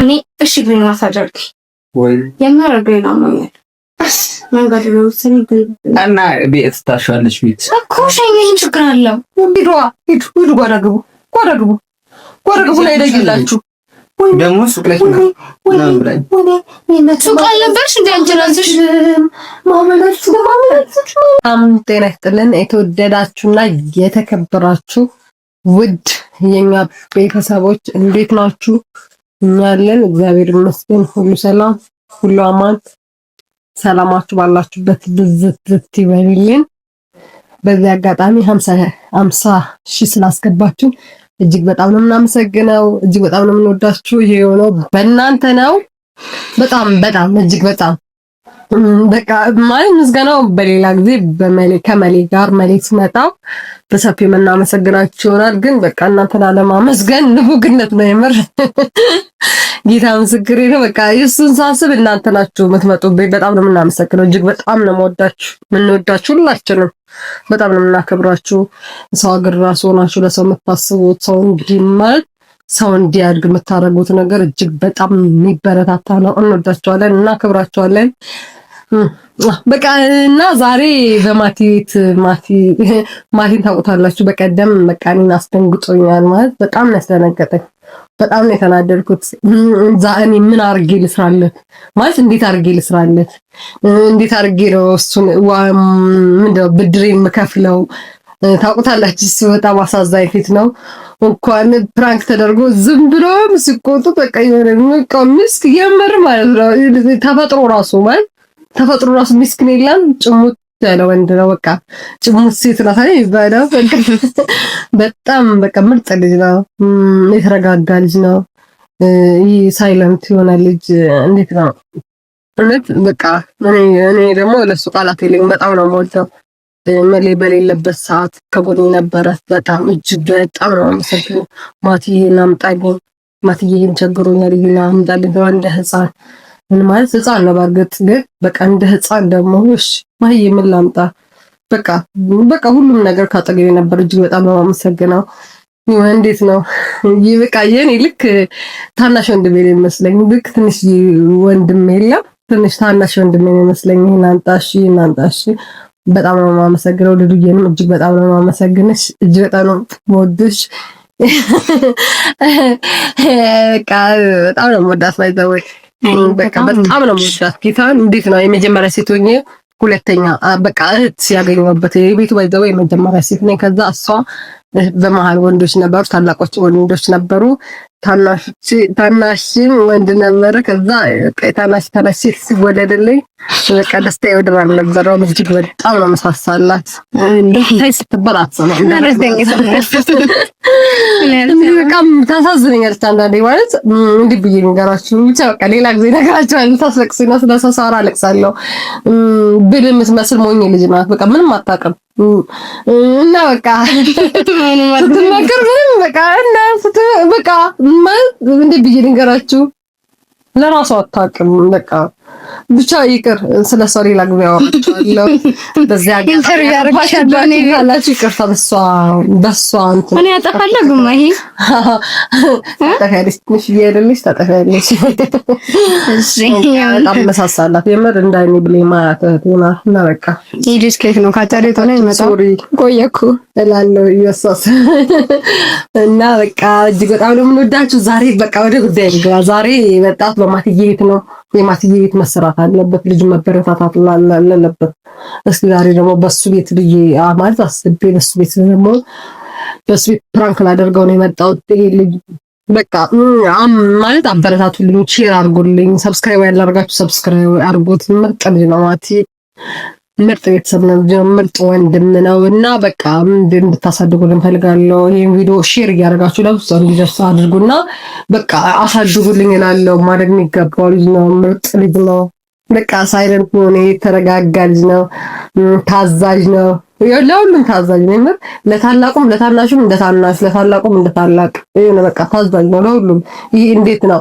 እኔ እሺ ግሪን ማሳጅ አድርጊ ወይ የምር እግሬን አሞኛል። መንገድ ነው መሰለኝ እና ቤት ታሻለሽ ቤት እኮ ሸኘኝ። ችግር አለው። ሂዱ ሂዱ ሂዱ፣ ጓዳ ግቡ፣ ጓዳ ግቡ፣ ጓዳ ግቡ። ላይ ደይላችሁ ደግሞ ሱቅ ላይ ሱቅ አልነበርሽ እንደ አንቺ እራስሽ በጣም ጤና ይስጥልን። የተወደዳችሁና የተከበራችሁ ውድ የኛ ቤተሰቦች እንዴት ናችሁ? እኛ አለን፣ እግዚአብሔር ይመስገን። ሁሉ ሰላም፣ ሁሉ አማን። ሰላማችሁ ባላችሁበት ብዝት ብዝት ይበልልን። በዚህ አጋጣሚ 50,000 ስላስገባችሁ እጅግ በጣም ነው የምናመሰግነው። እጅግ በጣም ነው የምንወዳችሁ። ይሄ የሆነው በእናንተ ነው። በጣም በጣም እጅግ በጣም በቃ ማለት ምስጋናው በሌላ ጊዜ በመሌ ከመሌ ጋር መሌ ሲመጣው በሰፊው የምናመሰግናችሁ ይሆናል። ግን በቃ እናንተን አለማመስገን ንፉግነት ነው የምር። ጌታ ምስክሬ ነው። በቃ እሱን ሳስብ እናንተ ናችሁ የምትመጡብኝ። በጣም ነው የምናመሰግነው። እጅግ በጣም ነው የምወዳችሁ የምንወዳችሁ ሁላችንም በጣም ነው የምናከብራችሁ። ሰው ሀገር ራሱ ሆናችሁ ለሰው የምታስቡት ሰው እንዲማር ሰው እንዲያድግ የምታደርጉት ነገር እጅግ በጣም የሚበረታታ ነው። እንወዳችኋለን፣ እናከብራችኋለን። በቃ እና ዛሬ በማቲ ቤት ማቲ ማቲን ታውቁታላችሁ። በቀደም በቃ እኔን አስደንግጦኛል። ማለት በጣም ነው ያስደነገጠኝ። በጣም ነው የተናደድኩት። እዛ እኔ ምን አድርጌ ልስራለት ማለት እንዴት አድርጌ ልስራለት? እንዴት አድርጌ ነው እሱን ምንድነው ብድሬን የምከፍለው? ታውቁታላችሁ። እሱ በጣም አሳዛኝ ፊት ነው። እንኳን prank ተደርጎ ዝም ብሎም ሲቆጡ በቃ የሆነ ምስክ የምር ማለት ነው ተፈጥሮ ራሱ ማለት ተፈጥሮ ራሱ ምስኪን የለም ጭሙት ያለ ወንድ ነው። በቃ ጭሙት ሴት ናት አይደል የሚባለው። በጣም በቃ ምርጥ ልጅ ነው። የተረጋጋ ልጅ ነው። ይህ silent የሆነ ልጅ እንዴት ነው እውነት በቃ እኔ ደግሞ ለሱ ቃላት የለኝም። በጣም ነው የምወደው። መሌ በሌለበት ሰዓት ከጎኔ ነበረ። በጣም እጅግ በጣም ነው የማመሰግነው። ማትዬ ይሄን አምጣልኝ፣ ማትዬ ይሄን ቸግሮኛል፣ ይሄን አምጣልኝ እንደ ህፃን ምን ማለት ህፃን ነው በእርግጥ ግን በቃ እንደ ህፃን ደግሞ እሺ ማህዬ ምን ላምጣ በቃ በቃ ሁሉም ነገር ካጠገቤ ነበር። እጅግ በጣም ነው የማመሰግነው። እንዴት ነው ይህ በቃ የኔ ልክ ታናሽ ወንድሜ ነው የሚመስለኝ። ልክ ትንሽ ወንድሜ የለም ትንሽ ታናሽ ወንድሜ ነው የሚመስለኝ። ይሄን አምጣ እሺ፣ ይሄን አምጣ እሺ። በጣም ነው የማመሰግነው። ልዱዬንም እጅግ በጣም ነው የማመሰግንሽ። እጅግ በጣም ነው የምወድሽ። በቃ በጣም ነው የምወዳት by the way በቃ በጣም ነው የምወዳት ጌታን። እንዴት ነው የመጀመሪያ ሴት ሆኜ ሁለተኛ በቃ እህት ያገኘሁበት የቤቱ by the way የመጀመሪያ ሴት ነኝ። ከዛ እሷ በመሀል ወንዶች ነበሩ፣ ታላቆች ወንዶች ነበሩ። ታናሽም ወንድ ነበረ። ከዛ ታናሽ ታናሽ ሴት ሲወለድልኝ በቃ ደስታ ወደር አልነበረውም። እጅግ በጣም ነው መሳሳላት። ታይ ስትባል አትሰማም። በቃ ታሳዝነኛለች አንዳንዴ። ማለት እንዲህ ብዬ ልንገራችሁ ብቻ በቃ ሌላ ጊዜ እነግራችኋለሁ። ታስለቅሱኝ ነው። ስለ ሰው ሳወራ አለቅሳለሁ። ብል የምትመስል ሞኝ ልጅ ናት። በቃ ምንም አታውቅም እና በቃ ስትመክር ምንም በቃ እና በቃ ማለት እንዴት ብዬ ልንገራችሁ ለራሷ አታውቅም። በቃ ብቻ ይቅር፣ ስለ ሰው ሌላ ጊዜ አወራችኋለሁ። በዚያ interview ያደርግሻለሁ እኔ ካላችሁ ይቅርታ። በሷ በሷ እንትን እኔ አጠፋለሁ ግማ ይሄ ታጠፊያለሽ፣ ትንሽ እየሄደልሽ ታጠፊያለሽ። እሺ በጣም መሳሳላት የምር እንዳይኔ ብሌ ማያት እህቴ ናት። እና በቃ ይህ ልጅ ከየት ነው ካጨሬት ሆነ ይመጣ sorry ቆየኩ እላለሁ እየሳስ እና በቃ እጅግ በጣም ነው የምንወዳችሁ። ዛሬ በቃ ወደ ጉዳይ እንግባ። ዛሬ የመጣሁት በማትዬ ቤት ነው። የማትዬ ቤት መሰራት አለበት፣ ልጁ መበረታታት አለበት። እስኪ ዛሬ ደግሞ በሱ ቤት ብዬ ማለት አስቤ በሱ ቤት ደግሞ በሱ ቤት prank ላደርገው ነው የመጣሁት። ይሄ ልጅ በቃ ማለት አበረታቱልኝ፣ share አድርጉልኝ፣ subscribe ያላደርጋችሁ subscribe አድርጉት። ምርጥ ልጅ ነው ማቲ፣ ምርጥ ቤተሰብ ነው፣ ምርጥ ወንድም ነው እና በቃ እንድታሳድጉልን እንፈልጋለሁ። ይሄን ቪዲዮ share እያደረጋችሁ ለብዙ ሰው እንዲደርስ አድርጉና በቃ አሳድጉልኝ እላለሁ። ማደግ የሚገባው ልጅ ነው፣ ምርጥ ልጅ ነው። በቃ silent ሆነ የተረጋጋ ልጅ ነው፣ ታዛዥ ነው። ለሁሉም ታዛዥ ነው። የምር ለታላቁም ለታናሹም እንደ ታናሽ ለታላቁም እንደ ታላቅ የሆነ በቃ ታዛዥ ነው ለሁሉም። ይሄ እንዴት ነው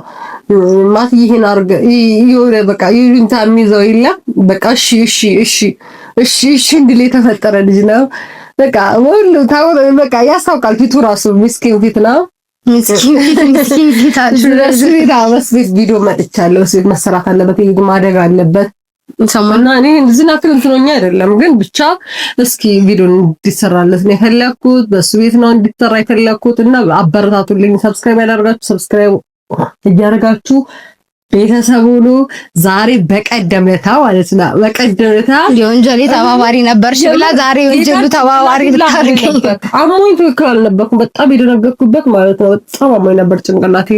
ማት ይሄን አርገ የሆነ በቃ ይሉኝታ የሚይዘው የለም። በቃ እሺ እሺ እሺ እሺ እሺ እንዲል የተፈጠረ ልጅ ነው። በቃ ሁሉ ታው በቃ ያስታውቃል። ፊቱ ራሱ ምስኪን ፊት ነው። ቤት ቪዲዮ መጥቻለሁ። ቤት መሰራት አለበት፣ ማደግ አለበት እና እኔ ዝናክል እንትኖኛ አይደለም ግን ብቻ እስኪ ቪዲዮ እንዲሰራለት ነው የፈለኩት። በሱ ቤት ነው እንዲሰራ የፈለኩት እና አበረታቱልኝ። subscribe ያላደረጋችሁ subscribe እያደረጋችሁ ቤተሰብ ሁሉ ዛሬ በቀደም ለታ ማለት ነው። በቀደም ለታ የወንጀሌ ተባባሪ ነበርሽ ብላ ዛሬ የወንጀሉ ተባባሪ ልታደርገኝ አሞኝ ትክክል አልነበርኩም። በጣም የደነገጥኩበት ማለት ነው። በጣም አሞኝ ነበር ጭንቅላቴ።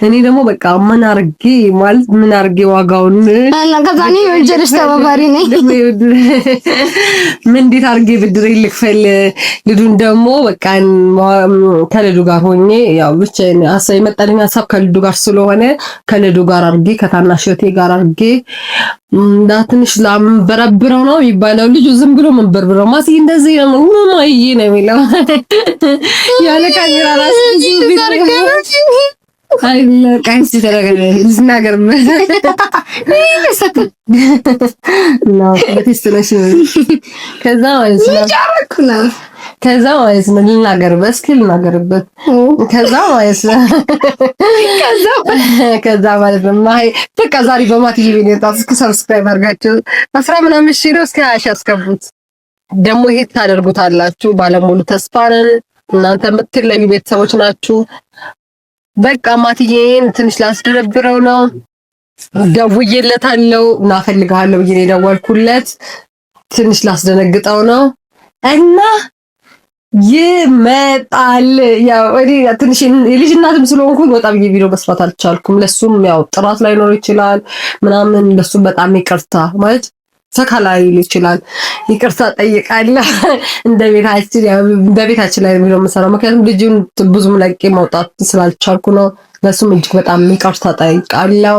እኔ ደግሞ በቃ ምን አርጌ ማለት ምን አርጌ ዋጋውን እና ከዛ እኔ የወንጀልሽ ተባባሪ ነኝ ምን እንዴት አርጌ ብድሬ ልክፈል? ልዱን ደግሞ በቃ ከልዱ ጋር ሆኜ ያው ብቻ ሀሳብ የመጣልኝ ሀሳብ ከልዱ ጋር ስለሆነ ከልዱ ጋር አርጌ ከታናሽ እህቴ ጋር አርጌ እና ትንሽ ላንበረብረው ነው የሚባለው። ልጁ ዝም ብሎ መንበርብረው ማሲ እንደዚህ ነው ማማዬ ነው የሚለው ያለ ካሜራ ራሱ ከዛ ማለት ነው ልናገርበት፣ እስኪ ልናገርበት። ከዛ ማለት ነው ከዛ ማለት ነው ማይ በቃ ዛሬ በማትዬ ቤት የወጣሁት። እስኪ subscribe አድርጋችሁ 10 ምናምን ሺህ ነው፣ እስከ 20 ሺህ አስገቡት። ደግሞ ይሄ ታደርጉታላችሁ። ባለሙሉ ተስፋ ነን። እናንተ የምትለዩ ቤተሰቦች ናችሁ። በቃ ማትዬን ትንሽ ላስደረብረው ነው። ደውዬለታለሁ እና እፈልግሃለሁ ብዬ ነው የደወልኩለት። ትንሽ ላስደነግጠው ነው እና ይመጣል። ያው እኔ ትንሽ የልጅ እናትም ስለሆንኩኝ ወጣ ብዬ ቪዲዮ መስራት አልቻልኩም። ለሱም ያው ጥራት ላይኖር ይችላል ምናምን፣ ለሱም በጣም ይቅርታ ማለት ፈካ ላይል ይችላል። ይቅርታ ጠይቃለሁ። እንደ ቤታችን ያው እንደ ቤታችን ላይ ነው የምሰራው፣ ምክንያቱም ልጁን ብዙም ለቄ መውጣት ስላልቻልኩ ነው። ለሱም እጅግ በጣም ይቅርታ ጠይቃለሁ።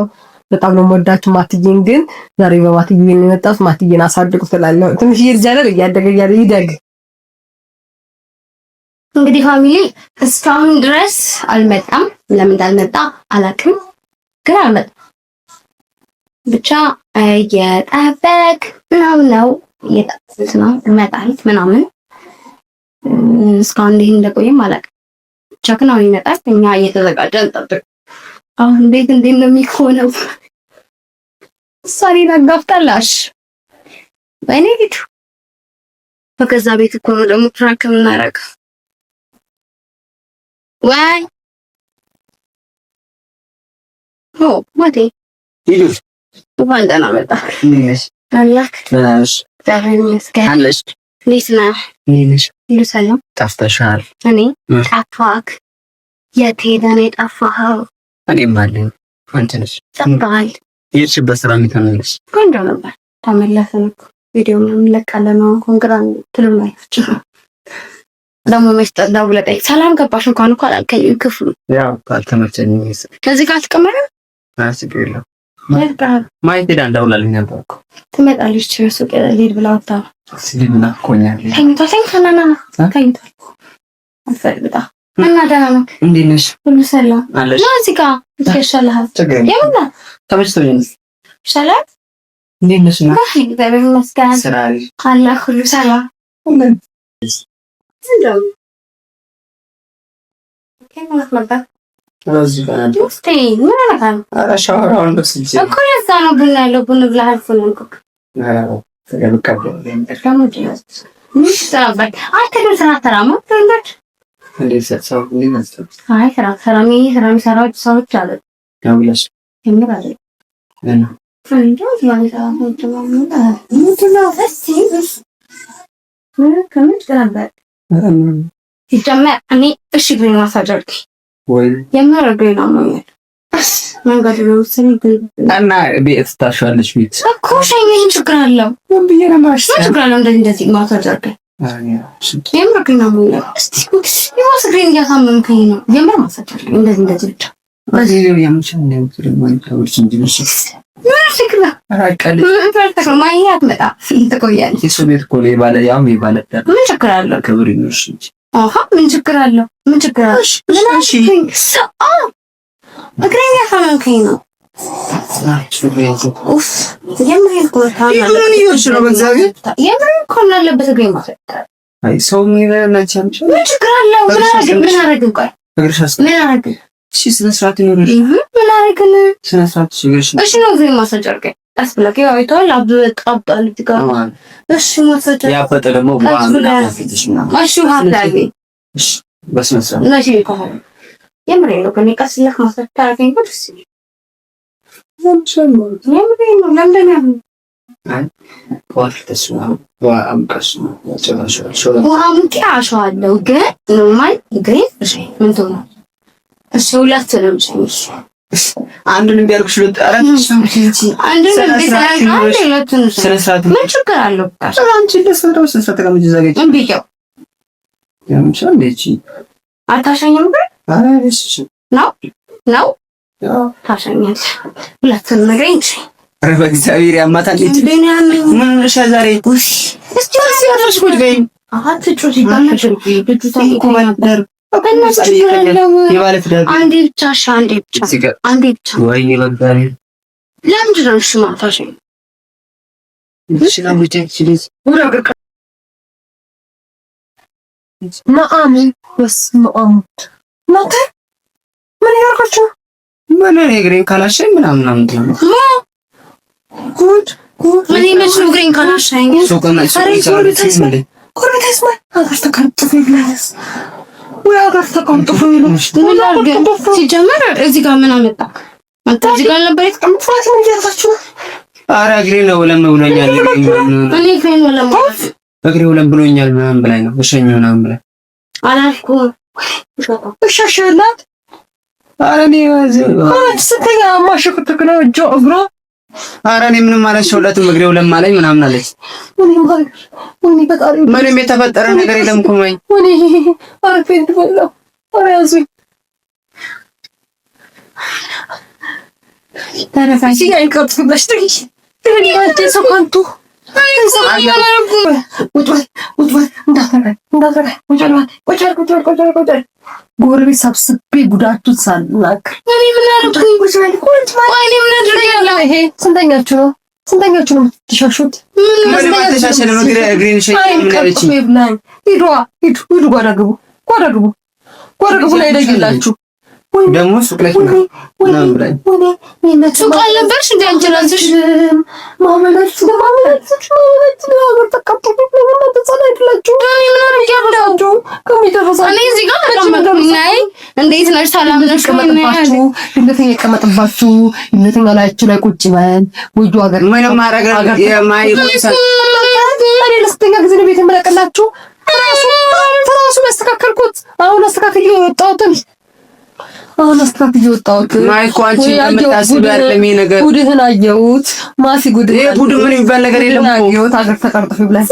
በጣም ነው የምወዳችሁ። ማትዬን ግን ዛሬ በማትዬ ነው የመጣሁት። ማትዬን አሳድጉ ትላለሁ። ትንሽዬ ልጅ አይደል እያደገ እያለ ይደግ። እንግዲህ family እስካሁን ድረስ አልመጣም። ለምን እንዳልመጣ አላውቅም፣ ግን አልመጣም። ብቻ እየጠበቅ ምናምን ነው እየጠበቅኩት ነው ይመጣል ምናምን። እስካሁን እንዴት እንደቆየም አላውቅም። ብቻ ግን አሁን ይመጣል። እኛ እየተዘጋጀን እንጠብቅ። አሁን ቤት እንዴት ነው የሚሆነው? እሷ እኔን አጋፍጣላሽ። ወይኔ ሂዱ። በገዛ ቤት እኮ ነው ደግሞ prank የምናደርገው። ወይ ኦ ማቴ እንኳን ደህና መጣህ። አላክ እግዚአብሔር ይመስገን። እንዴት ነህ? ሁሉ ሰላም? ጠፍተሻል። እኔ ጠፋክ? የት ሄደህ ነው የጠፋኸው? እኔም አለኝ። አንቺ ነሽ ጠፍተሃል። የሄድሽበት ስራ እንዴት ሆነልሽ? ቆንጆ ነበር። ተመለስን እኮ ቪዲዮ ምናምን እንለቃለን። አሁን ኮንግራ ትሉናላችሁ። ደግሞ መች ደውለህ ጠይቅ። ሰላም ገባሽ እንኳን እኮ አላልከኝም። ክፍሉ ያው አልተመቸኝም። ከዚህ ጋር አትቀመጥም? አይ ችግር የለውም። ማየት ሄዳ እንደውላልኝ ነበር እኮ ትመጣለች። ሱቅ ልሂድ ብላ ወጣ። ናፍቆኛል። ተኝቷል። ተኝቷል። ና ና ና ተኝቷል። አልፈልግም። እና ደህና ነህ? እንዴት ነሽ? ሁሉ ሰላም አለሽ? ነው? እዚህ ጋር ይሻልሃል። የምና ተመችቶኛል። ይሻላል። እንዴት ነሽ? እና እግዚአብሔር ይመስገን ስራ አሪፍ አለ። ሁሉ ሰላም። እኮ ለዛ ነው ቡና ያለው። ቡና ብለሃል እኮ ነው ያልኩህ። አንተ ግን ስራ አትሰራም? አይ ስራ አትሰራም። ይሄ ስራ የሚሰራው ሰዎች አሉ። የምር አለ። ሲጀመር እኔ እሺ እግሬን ማሳጅ አድርጊ። የምር እግሬን አሞኛል። መንገዱ ነው መሰለኝ እና ቤት ታሻለች። ቤት እኮ ሸኘኝ። ችግር አለው? ምን ብዬ ነው የማልሽ? ምን ችግር አለው? እንደዚህ እንደዚህ ማሳጅ አድርገኝ። የምር እግሬን አሞኛል። እስቲ ይዋስ እግሬን እያሳመምከኝ ነው። የምር ማሳጅ አድርገኝ። እንደዚህ እንደዚህ ብቻ ምን ችግር አለው? ክብር ይኑርሽ እንጂ ምን ችግር አለው? ምን ችግር አለው? እግሬን እያሳመምከኝ ነው። የምር እኮ ምን አለበት እግሬን ማሳጅ ምን ችግር አለው? ምን አደረግን? ምን አደረግን? ቆይ እግርሽ ምን አደረግን? እሺ ስነ ስርዓት ይኖርሽ። ምን አደረግን? ስነ ስርዓት እግርሽ። እሺ ነው እግሬን ማሳጅ አድርገኝ። ቀስ ብለህ ያው አይተኸዋል። አብጧል እዚህ ጋር። እሺ ማሳጅ ያበጠ ደግሞ እሺ ውሃ አታርገኝ። እሺ በስነ ስርዓት እሺ ከሆነ የምሬን ነው። ከእኔ ቀስ ብለህ ማሳጅ ታደርገኝ እኮ ደስ ይለኛል። የምሬን ነው። ለምንድን ነው ውሃ ሙቄ አሸዋለሁ፣ ግን normal እግሬን ምን ትሆናለህ? እሺ ሁለቱንም አንዱንም ቢያልኩሽ ምን ችግር አለው? አታሸኝም? ነው ነው ታሸኛለህ። ሁለቱንም እግሬን ኧረ በእግዚአብሔር ያማታል። ምን ሆነሻል ዛሬ? አንዴ ብቻ እሺ፣ አንዴ ብቻ፣ አንዴ ብቻ። ለምንድን ነው እሺ ማታሸኝ? ነአምን በስመ አብ እናንተ ምን እያደረጋችሁ ነው? ምን እግሬን ካላሸኝ ምናምን ምናምን ጉድ ጉድ! ምን ይመስሉ እግሬን ካላሸኝ ጎረቤት አይስማ። ሀገር ተቀምጥፎ ይብላስ ወይ ሀገር ተቀምጥፎ ይብላስ። ሲጀመር እዚህ ጋር ምን አመጣ አንተ? እዚህ ጋር ነበር የተቀመጥኩት። ምን እያደረጋችሁ ነው? ኧረ እግሬ ነው ወለም ብሎኛል። እኔ እግሬን ወለም እግሬ ወለም ብሎኛል ምናምን ብላኝ ነው እሸኝ ምናምን ብላኝ አላልኩም። እሻሸላት። ኧረ እኔ ስንተኛ ማሸኩት ነው እጆ እግሯ ኧረ እኔ ምንም አላሸሁላትም። እግሬ ወለም አለኝ ምናምን አለች። ምንም የተፈጠረ ነገር የለም እኮ ማይ። ጎረቤት ሰብስቤ ጉዳችሁን ሳልናገር ይሄ ስንተኛችሁ ነው? ስንተኛችሁ ነው የምትሻሹት? ሂዱ ሂዱ፣ ጓዳ ግቡ፣ ጓዳ ግቡ፣ ጓዳ ግቡ። ላይ ደግላችሁ ደግሞ ሱቅ ላይ ሱቅ አልነበርሽ እንደ አንቺ እራስሽ እንዴት ነሽ? ሰላም ነሽ? ድንገተኛ ይቀመጥባችሁ፣ ድንገተኛ ላያችሁ ላይ ቁጭ በል ወዩ ሀገር ምንም ማድረግ ለስተኛ ጊዜ ነው ቤት የምለቅላችሁ። ራሱ ያስተካከልኩት አሁን አስተካክዬ የወጣሁትን አሁን አስተካክዬ ወጣሁት። ማይኮ አንቺ እንደምታስቢው አይደለም ይሄ ነገር። ጉድህን አየሁት ማሲ፣ ጉድህን ይሄ ጉድ ምን የሚባል ነገር የለም እኮ አየሁት። አገር ተቀርጥፍ ብለህ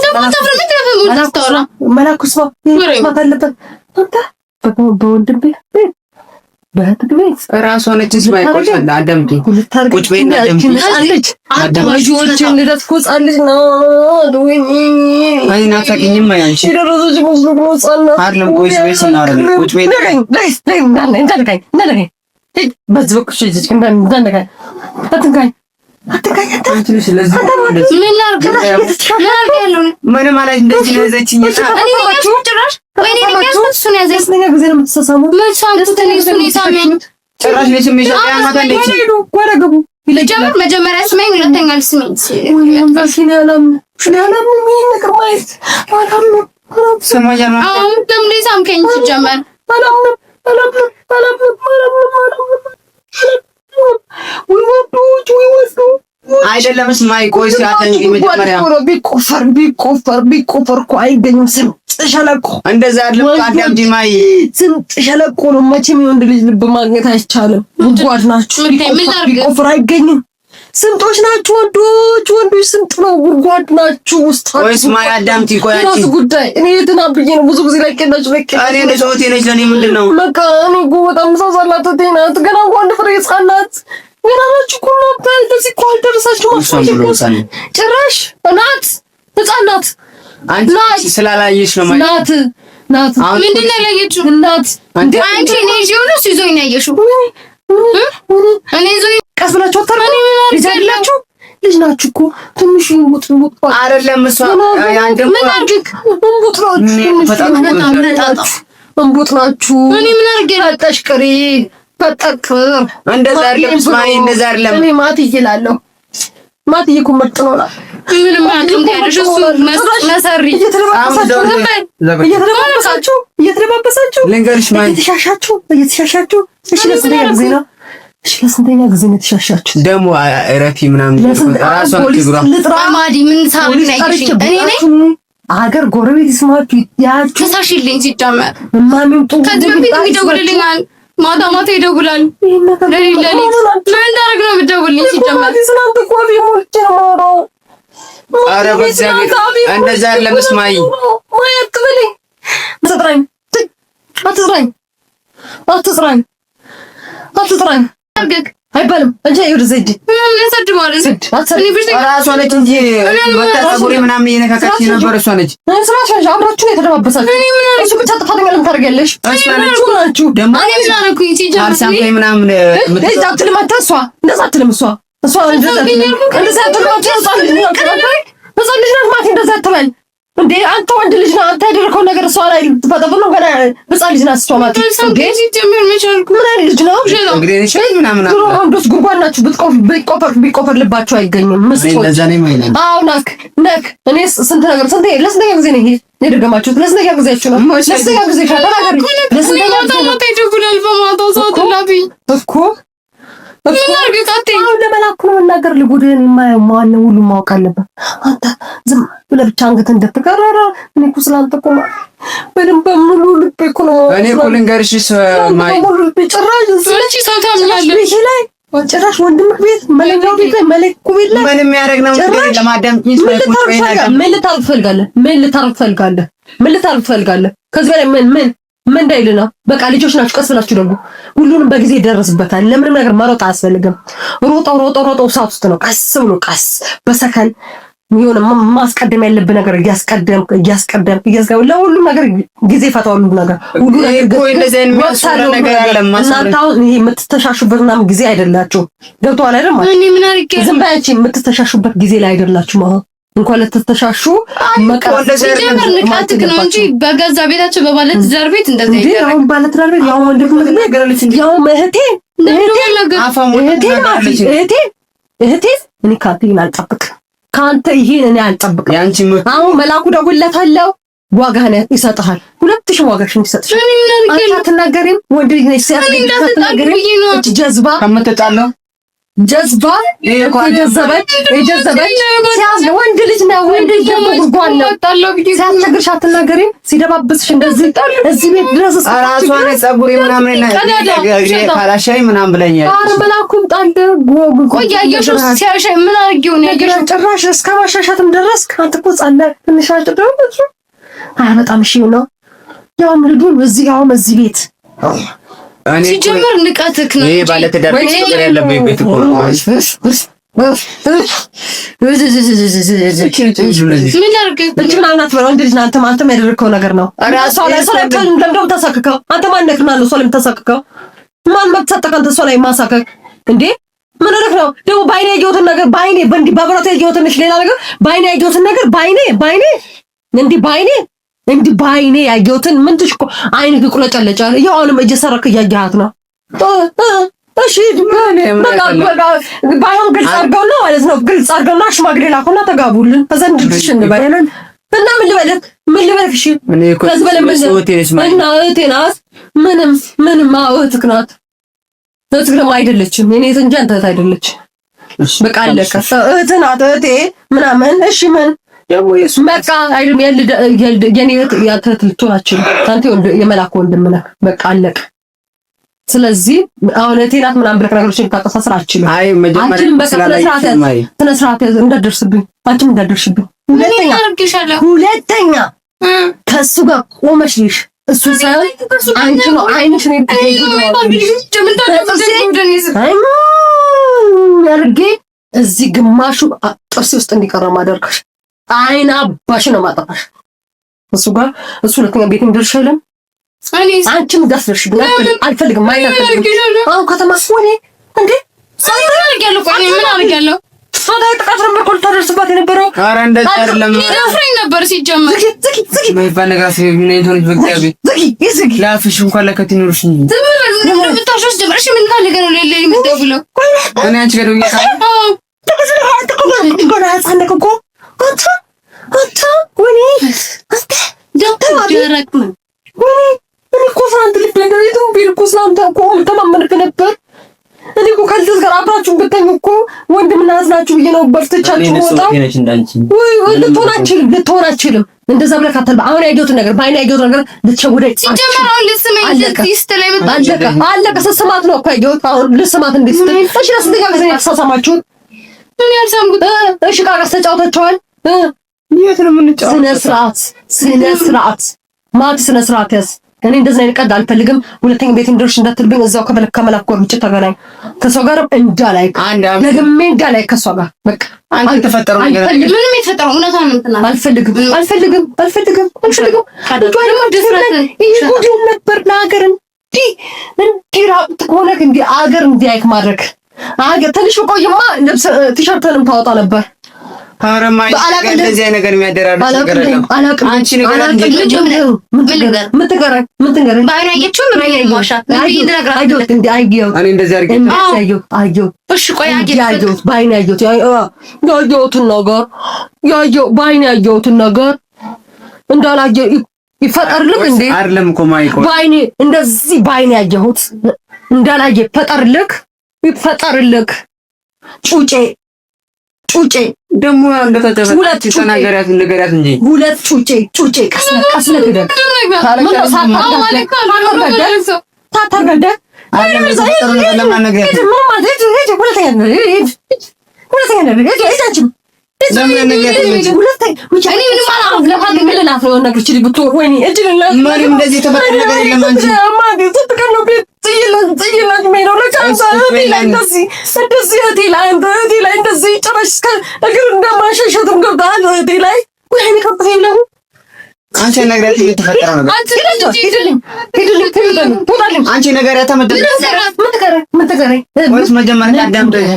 መላኩ ስማ አለበት አንተ በወንድም ቤት በእህትህ ቤት እራሷ ነች። ስማ ቆይ አዳምጪ፣ ቁጭ በይና አዳምጪ። አዳምጪ ልደት እኮ ሕፃን ልጅ ናት። ወይኔ አይ አታውቂኝም። አይ አንቺ የደረሰች መስሎ እኮ ሕፃን ናት። አይደለም ቆይ ስናወራ ቁጭ በይና በዚህ በኩል እንዳነካኝ አትንካኝ፣ አትንካኝ። ምንም አላች እንደዚህ ነው ያዘችኝ። ደስተኛ ጊዜ ነው የምትሳሳሙት። ጭራሽ ጓዳ ግቡ። መጀመሪያ ስመኝ፣ ሁለተኛ ልስመኝ። ሳምከኝ ሲጀመር አይደለም ስማይ፣ ቆይ መጀመሪያ ቢቆፈር ቢቆፈር ቢቆፈር እኮ አይገኝም። ስምጥ ሸለቆ እንደዛ አይደለም። አዳምጪ ማይ፣ ስምጥ ሸለቆ ነው። መቼም የወንድ ልጅ ልብ ማግኘት አይቻልም። ጉድጓድ ናችሁ። ቢቆፈር አይገኝም። ስምጦች ናችሁ ወንዶች፣ ወንዶች ስምጥ ነው፣ ጉድጓድ ናችሁ። ውስጥ ወይስ ማይ አዳምጪ፣ ቆይ አንቺ ራስ ጉዳይ። እኔ የትና ብዬ ነው ብዙ ጊዜ ለቄላችሁ ለቄ እኔ ነሽ እህቴ ነሽ። ለእኔ ምንድን ነው በቃ እኔ እኮ በጣም ሳሳላት እህቴ ናት። ገና እኮ አንድ ፍሬ ሕፃን ናት። ገና ናችሁ እኮ እናንተ እንደዚህ እኮ አልደረሳችሁም። ጭራሽ ናት፣ ሕፃን ናት። አንቺ ስላላየሽ ነው ማለት ናት ናት። ምንድን ነው ያላየችው? እናት አንቺ እኔ ይዤው ነው እሱ ይዞኝ ነው ያየሽው? እኔ ይዞኝ ቀስ ብላችሁ አታርጉ። ልጅ አይደላችሁ? ልጅ ናችሁ እኮ ትንሽ እንቡጥ እንቡጥ አይደለም። እሷ ምን አድርግ እንቡጥ ናችሁ። እንቡጥ ናችሁ። እኔ ምን አድርጌ ፈጠሽ ቅሪ ፈጠቅር እንደዛ አይደለም ስማይ፣ እንደዛ አይደለም። እኔ ማትዬ እላለሁ። ማትዬ እኮ ምርጥ ነው። ምንም አቅም ያለሽ እሱ መሰሪ እየተደባበሳችሁ እየተደባበሳችሁ ልንገርሽ፣ ማይ እየተሻሻችሁ እየተሻሻችሁ። እሺ ለስንተኛ ጊዜ ነው? እሺ ለስንተኛ ጊዜ ነው የተሻሻችሁት? ደግሞ እረፊ ምናምን ራሷን ትግሯ ልጥራ ማዲ ምን ሳርግ ነው ያየሽኝ? እኔ ነኝ አገር ጎረቤት ይስማችሁ ያችሁ ከሳሽልኝ ሲጀመር ማሚም ጥሩ ከዚህ በፊት ይደውልልኛል። ማታ ማታ ይደውላል። ለሊት ለሊት ምን እንዳደረግ ነው የምትደውልልኝ? ሲጀመር ትናንት እኮ አፌ ሞልቼ ነው የማወራው። ኧረ በእግዚአብሔር እንደዛ አይደለም ስማይ። ማይ አትበለኝ፣ አትጥራኝ፣ አትጥራኝ፣ አትጥራኝ፣ አትጥራኝ አርገክ አይባልም። እንጂ ወደዛ ሂጂ። ምን ያሰድባል? ራሷ ነች እንጂ በቃ ፀጉሬ ምናምን እየነካካች ነበር። እሷ ነች ስራሽ ነች። አብራችሁ ነው የተደባበሳችሁ። እሱ ብቻ ጥፋተኛ ለምን ታደርጊያለሽ? እሷ ነች ናችሁ ደግሞ እኔ ምን አደረኩኝ? ሲጀመር አልሳምከኝ ምናምን እንደዛ አትልም። አንተ እሷ እንደዛ አትልም። እሷ እሷ እንደዛ አትልም። እንደዛ አትልም። አንተ ህፃን ልጅ ናት። ህፃን ልጅ ናት ማለት እንደዛ አትበል እንዴ! አንተ ወንድ ልጅ ነህ። አንተ ያደረከው ነገር እሷ ላይ ልትፈጠፍ ነው። ገና ህፃን ልጅ ናት እሷ ማለት እንዴ! ሲጀመር መች አልኩ? ምን አይነት ልጅ ነው? እንግዲህ እኔ ሻይ ምናምን ድሮ ወንዶች ጉድጓድ ናችሁ። ቢቆፈር ቢቆፈር ልባችሁ አይገኝም። ምስጦች እንደዛ ነው የማይለኝ። አዎ ነክ ነክ። እኔ ስንት ነገር ስንት ለስንተኛ ጊዜ ነው ይሄ የደገማችሁት? ለስንተኛ ጊዜያችሁ ነው? ለስንተኛ ጊዜ ተናገሪ። ለስንተኛ ማታ ጊዜ ነው ማታ ይደውላል። በማታ ሰዓት እላፊ እኮ ምን አድርጌ ቃቴ አሁን ለመላኩ ነው መናገር። ልጉድህን የማየው ማነው? ሁሉም ማወቅ አለበት። አንተ ዝም ብለህ ብቻ አንገትህን ደፍተህ ኧረ እኔ እኮ ስላንተ እኮ በደንብ በሙሉ ልቤ እኮ ነው። እኔ እኮ ልንገርሽ ማይ በሙሉ ልቤ ጭራሽ እዚህ አንቺ ሰው ታምኛለሽ። ቤቴ ላይ ጭራሽ ወንድምህ ቤት መለኛው ቤት ላይ መለኩ ቤት ላይ ምን የሚያደርግ ነው? ጭራሽ ለማዳምጥኝ ምን ልታረግ ትፈልጋለህ? ምን ልታረግ ትፈልጋለህ? ምን ልታረግ ትፈልጋለህ? ምን ልታረግ ትፈልጋለህ? ከዚህ በላይ ምን ምን ምን እንዳይል ነው? በቃ ልጆች ናችሁ፣ ቀስ ብላችሁ ደግሞ ሁሉንም በጊዜ ይደረስበታል። ለምንም ነገር መሮጥ አያስፈልግም። ሮጠው ሮጠው ሮጠው እሳት ውስጥ ነው። ቀስ ብሎ ቀስ በሰከን የሆነ ማስቀደም ያለብህ ነገር እያስቀደምክ እያስቀደምክ እያስቀደምክ ለሁሉም ነገር ጊዜ ፈታው። ሁሉ ነገር ሁሉ ነገር እኮ እንደዚህ አይነት የሚያስፈራ ነገር አለ። እናንተ አሁን ይሄ የምትተሻሹበት ምናምን ጊዜ አይደላችሁም። ገብቶሃል አይደል? ማለት እኔ ምን አድርጌ ዝም በይ አንቺ። የምትተሻሹበት ጊዜ ላይ አይደላችሁም አሁን እንኳን ለተተሻሹ መቀረጽ ሲጀመር ንቃትክ ነው እንጂ በገዛ ቤታቸው በባለ ትዳር ቤት እንደዚህ እንዴ አይደረግም። አሁን ባለ ትዳር ቤት ያው ወንድም ያው እህቴ እህቴ እህቴ እህቴ እኔ ከአንተ ይሄን አልጠብቅም። ከአንተ ይሄን እኔ አልጠብቅም። ያንቺ አሁን መላኩ ደውለታለሁ፣ ዋጋህን ይሰጥሃል። 2000 ዋጋሽን ይሰጥሻል። እኔ ምን አድርጌ አንቺ ነው? አትናገሪም። ወንድ ልጅ ነሽ ሲያስገድድ አትናገሪም። ብዬ ነው። እች ጀዝባ ከምትጣለው ጀዝባ የጀዘበች የጀዘበች ሲያዝ ወንድ ልጅ ነው። ወንድ ልጅ ደግሞ ጉድጓድ ነው። እወጣለሁ ብዬ ሲያስቸግርሽ አትናገሪም። ሲደባብስሽ እንደዚህ እዚህ ቤት ድረስ እስከ ራሷን ፀጉሬ ምናምን ካላሻይ ምናምን ብለኛል። ኧረ መላኩም ጣል ቆይ ያየሽው ሲያሻይ ምን አድርጌው ነው ያየሽው? ጭራሽ እስከ ማሻሻትም ደረስክ። አንተ እኮ ሕፃን ነህ። ትንሽ አጭ በጣም እሺ ነው። ያውም ልጁን እዚህ ያውም እዚህ ቤት እኔ እኮ ሲጀመር ንቃትክ ነው ይሄ እንጂ ባለ ትዳር ችግር ያለበት ቤት እኮ ነው። ምን አድርጌ እች ምናምን አትበል። ወንድ ልጅ ነህ አንተም አንተም ያደረግከው ነገር ነው። እሷ ላይ እሷ ላይ ለምንድን ነው የምታሳክከው? አንተ ማን ነህ እና ነው እሷ ላይ የምታሳክከው? ማን መብት ሰጠህ አንተ እሷ ላይ ማሳከክ እንዴ? ምን ሆነህ ነው ደግሞ? በአይኔ ያየሁትን ነገር በአይኔ በእንዲህ በብረቱ ያየሁትን እሺ፣ ሌላ ነገር በአይኔ ያየሁትን ነገር በአይኔ በአይኔ እንዲህ በአይኔ እንዲህ በአይኔ ያየሁትን ምን ትሽ እኮ አይንህ ይቁለጨለጫል። ያው አሁንም እየሰረክ እያየሃት ነው። እሺ በቃ በቃ ባይሆን ግልጽ አድርገውና ማለት ነው ግልጽ አድርገውና ሽማግሌ ላኩና ተጋቡልን። ከዛ እንድትሽ እንበል እና ምን ልበልህ ምን ልበልህ? እሺ እኔ እኮ ከዚህ በላይ ምን እህቴ ነች ማለት እና እህቴ ናት። ምንም ምንም አዎ እህትህ ናት። እህትህ ደግሞ አይደለችም። የኔ እህት እንጂ አንተ እህት አይደለች። በቃ አለቀ። እህትህ ናት እህቴ ምናምን እሺ ምን ደግሞ የእሱ በቃ አይደለም የኔ እህት ያንተ እህት ልትሆን አትችልም። አንተ የመላክ ወንድም ነህ። በቃ አለቀ። ስለዚህ አሁን እህቴ ናት ምናምን ብለህ ነገሮችን ልታቀሳስር አትችልም። አይ መጀመሪያ አንቺም በቃ ስነ ስርዓት ያዝ፣ ስነ ስርዓት ያዝ፣ እንዳትደርስብኝ፣ አንቺም እንዳትደርሽብኝ። ሁለተኛ አድርጌሻለሁ? ሁለተኛ ከእሱ ጋር ቆመሽ ልሽ እሱ ሳይሆን አንቺ ነው አይንሽ ነው አድርጌ እዚህ ግማሹ ጥርሴ ውስጥ እንዲቀረ ማደርግሽ አይን አባሽ ነው ማጠፋሽ። እሱ ጋር እሱ ሁለተኛ ቤት እንደርሽ የለም አንቺም እንዳትደርሽብኝ አልፈልግም። አይን አልፈልግም። አሁን ከተማ ወኔ እንዴ ምን አድርጌያለሁ? ጾታዊ ጥቃት ነበር እኮ ልታደርስባት የነበረው። ኧረ እንደዛ አይደለም። ሊደፍረኝ ነበር ሲጀመር። ዝጊ ዝጊ ዝጊ። የማይባል ነገር አስቢ። ምን አይነት ሆነች? በእግዚአብሔር ዝጊ ዝጊ። ለአፍሽ እንኳን ለከት ይኑርሽ እንጂ ዝም በል። ምን እንደምታሾስ ጀመር። እሺ ምን ፈልገህ ነው ሌለ የምትደውለው? እኔ አንቺ ጋር ደውዬ አዎ ገና ህፃን ነህ እኮ አንተ አንተ ወይኔ አንተ ደረቅ ነው። ወይኔ እኔ እኮ ስላንተ ልቤ እንደዚህ ቢል እኮ ስላንተ እኮ ተማመንክ ነበር። እኔ እኮ ከልጅ ጋር አብራችሁ ብተኙ እኮ ወንድምና እህት ናችሁ ብዬ ነው በርትቻችሁ ወጣው። ወይ ወይ ልትሆን አትችልም፣ ልትሆን አትችልም። እንደዛ ብለህ ካተል አሁን ያየሁትን ነገር በአይኔ ያየሁትን ነገር ልትሸውደኝ ሲጀመር አሁን ልስመኝ ስትል ላይ አለቀ አለቀ። ስትስማት ነው እኮ ያየሁት። አሁን ልስማት እንዴት ስትል እሺ፣ ለስንተኛ ጊዜ ነው የተሳሳማችሁት? ምን ያልሳምኩት? እሺ ዕቃ ዕቃ ተጫውታችኋል? የት ነው የምንጫወተው? ስነ ስርዓት ስነ ስርዓት ማት ስነ ስርዓት ያዝ። እኔ እንደዚህ አይነት ቀልድ አልፈልግም። ሁለተኛ ቤት እንደርሽ እንዳትልብኝ እዛው ከመላክ ጋር ውጭ ተገናኝ። ከሷ ጋር እንዳላይ ደግሜ እንዳላይ ከሷ ጋር በቃ አንተ የተፈጠረው ነገር ምንም የተፈጠረው እውነቷን ነው እንትና አልፈልግም አልፈልግም አልፈልግም አልፈልግም። ይሄ ጉድ ነበር ለሀገር እንዲህ እንዲህ ራቁት ከሆነ እንዲህ አገር እንዲያይክ ማድረግ አገር ትንሽ ብቆይማ ልብስ ቲሸርትንም ታወጣ ነበር። ኧረ ማይ እንደዚህ አይነት ነገር የሚያደራርስ ነገር የለም። አንቺ ነገር ምን ትንገረኝ? ምን ትንገረኝ? በአይኑ ያየችው ምን ይዋሻት? ምን አየሁት እንደ አየሁት እኔ እንደዚህ አድርጌ አየሁት። እሺ ቆይ አየሁት በአይኔ ያየሁት ያየሁትን ነገር ያየሁ በአይኔ ያየሁትን ነገር እንዳላየ ይፈጠርልክ እንዴ? አይደለም እኮ ማይ እኮ በአይኔ እንደዚህ በአይኔ ያየሁት እንዳላየ ይፈጠርልክ ይፈጠርልክ ጩጬ ጩጬ ደግሞ እንደተጨበጨ ተናገሪያት ንገሪያት እንጂ ሁለት ጩጬ ጩጬ ቀስ ቀስ ለደግ ታታርገደ አንቺ ነገር የተፈጠረው ነገር አንቺ ነገር ወይስ መጀመሪያ አዳምጠኝ።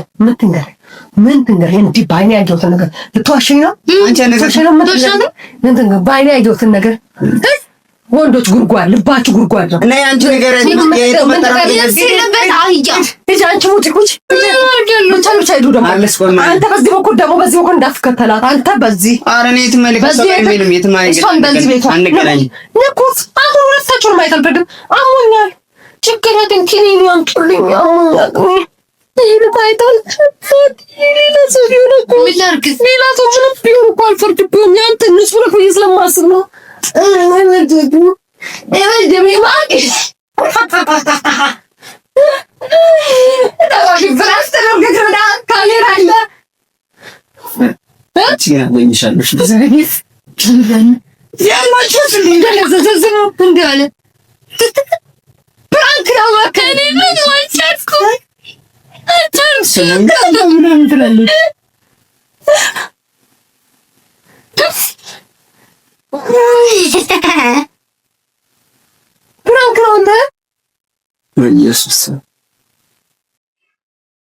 ምን ትንገረኝ? እንዲህ በዓይኔ ያየሁትን ነገር ልትዋሸኝ ነው? አንቺ ነገር ምን ትንገረኝ? በዓይኔ ያየሁትን ነገር ወንዶች ጉድጓድ፣ ልባችሁ ጉድጓድ ነው። እና አንቺ ነገር አንቺ ውጪ ውጪ ብቻ ብቻ ሂዱ። ደግሞ አንተ በዚህ በኩል ደግሞ በዚህ በኩል እንዳትከተላት አንተ በዚህ ኧረ እኔ የትም እሷን በዚህ ቤቷ ንኩት። አሁን ሁለታችሁን ማየት አልፈልግም። አሞኛል፣ ጭንቅላቴን ኪኒን ያምጡልኝ። አሞኛል። ይሄን ማየት አልፈልግም። ሌላ ሰው ቢሆን እኮ ሌላ ሰው ምንም ቢሆን እኮ አልፈርድብህም። ያንተ ንጹህ ነህ ብዬ ስለማስብ ነው። Prank ነው አንተ። በኢየሱስ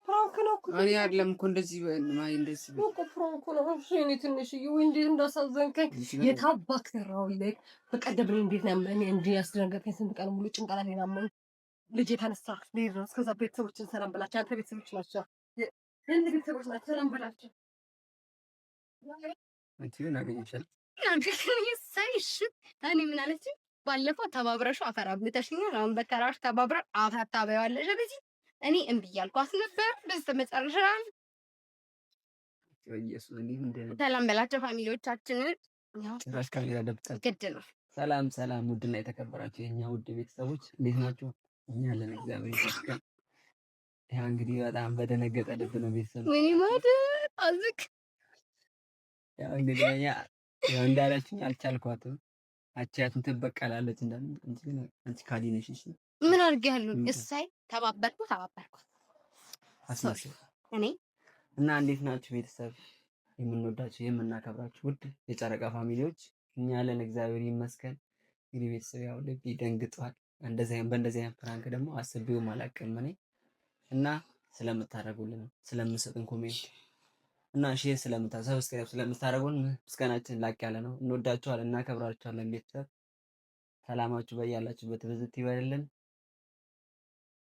Prank ነው እኮ። እኔ አይደለም እኮ እንደዚህ ማይ እንደዚህ እኮ prank ነው። እሺ እኔ ትንሽዬ ወይ እንዴት እንዳሳዘንከኝ የታባክ ሰራው ይለክ በቀደም እኔ እንዴት ነው እኔ እንዲህ ያስደነገጥከኝ። ስንት ቀን ሙሉ ጭንቅላቴን አመመኝ። ልጄ ተነሳ ልሄድ ነው። እስከዛ ቤተሰቦችን ሰላም በላቸው። አንተ ቤተሰቦች ናቸው የእንት ቤተሰቦች ናቸው። ሰላም በላቸው። እኔ ምን አለችኝ? ባለፈው ተባብረሽው አፈር አብልተሽኛል። አሁን በተራሽ ተባብረን አፈር ታበይዋለሽ አለችኝ። እኔ እምቢ እያልኳት ነበር። በስተመጨረሻ ሰላም በላቸው family ዎቻችንን። ጭራሽ ካሜራ ደብቃ ግድ ነው። ሰላም ሰላም፣ ውድና የተከበራችሁ የኛ ውድ ቤተሰቦች እንዴት ናችሁ? እኛ አለን እግዚአብሔር ይመስገን። ያ እንግዲህ በጣም በደነገጠ ልብ ነው ቤተሰብ። ወይኔ ማደ አዝክ ያው እንግዲህ እኛ ያው እንዳለችኝ አልቻልኳትም። አቻያትን ትበቀላለች እንዳለ አንቺ ግን አንቺ ካዲ ነሽ። እሺ ምን አድርጌያለሁ? እሳይ ተባበርኩ ተባበርኩ አስመሰል እኔ እና እንዴት ናችሁ ቤተሰብ? የምንወዳችሁ የምናከብራችሁ ውድ የጨረቃ family ዎች እኛ ያለን እግዚአብሔር ይመስገን። እንግዲህ ቤተሰብ ያው ልቤ ደንግጧል። እንደዚህ በእንደዚህ አይነት prank ደግሞ አስቤውም አላውቅም እኔ እና ስለምታደርጉልን ስለምሰጥን comment እና share ስለምታ subscribe ስለምታደርጉን ምስጋናችን ላቅ ያለ ነው። እንወዳችኋለን፣ እናከብራችኋለን። ቤተሰብ ሰላማችሁ በያላችሁበት ብዝት ይበልልን።